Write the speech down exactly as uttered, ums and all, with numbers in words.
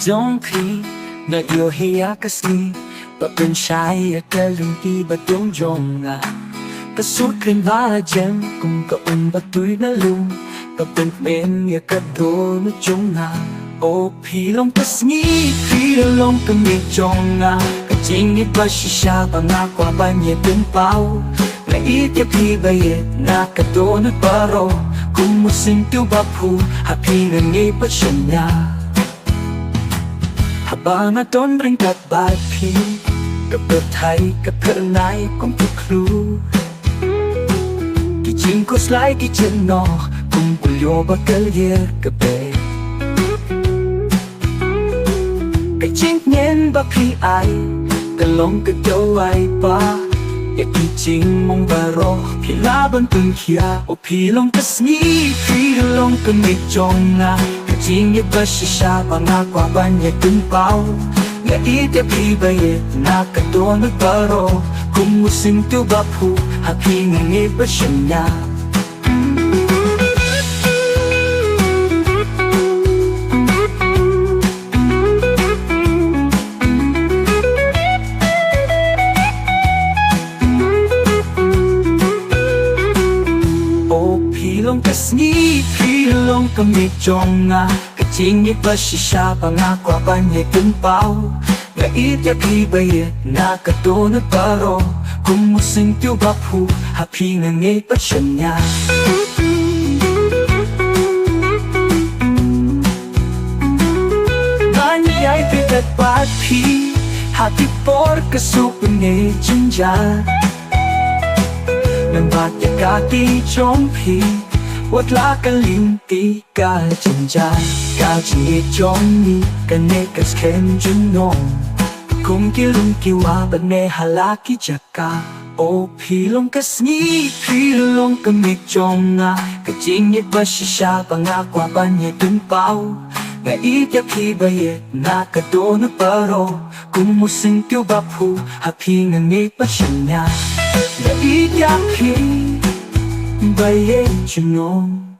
jong phi. Nga ïohi ïa ka sngi ba pynshai ïa ka lynti ba dum jong nga. Ka sur kren ba la jem kum ka um ba tui na lum, ka pynkmen ïa ka dohnud jong nga. O phi long ka sngi, phi long ka miet jong nga. Ka jingïeit ba shisha ba nga kwah ban ïa pynpaw. Nga ïeit ïa phi ba ïeit na ka dohnud baroh. Kum u syntiew ba phuh ha phi nga ngeit ba shaniah. Haba nga don ryngkat bad phi, ka pyrthei ka phyrnai kum ka klur. Ki jingkhuslai ki jingnoh kum u lyoh ba ka lier ka beit. Ka jingngeit ba phi ai ka long ka dawai ba ïa ki jingmong baroh phi lah ban pynkhia. O phi long ka sngi, phi long ka miet jong nga. Ka jingïeit ba shisha ba nga kwah ban ïa pynpaw. Nga ïeit ïa phi ba ïeit na ka dohnud baroh. Kum u syntiew ba phuh ha phi nga ngeit ba shaniah. O phi long ka sngi, phi long ka miet jong nga. Ka jingïeit ba shisha ba nga kwah ban ïa pynpaw. Nga ïeit ïa phi ba ïeit na ka dohnud baroh. Kum u syntiew ba phuh ha phi nga ngeit ba shaniah. Ngan ïai pyrkhat bad phi ha ki por ka suk ne jynjar. Ngan bat ïa ka kti jong phi wat la ka lynti ka jynjar. Ka jingïeit jong ngi kane ka skhem junom. Kum ki lum ki wah bad ne ha la ki jaka. O phi long ka sngi, phi long ka miet jong nga. Ka jingïeit ba shisha ba nga kwah ban ïa pynpaw. Nga ïeit ïa phi ba ïeit na ka dohnud baroh. Kum u syntiew ba phuh ha phi nga ngeit ba shaniah. Nga ïeit ïa phi ba ïeit junom.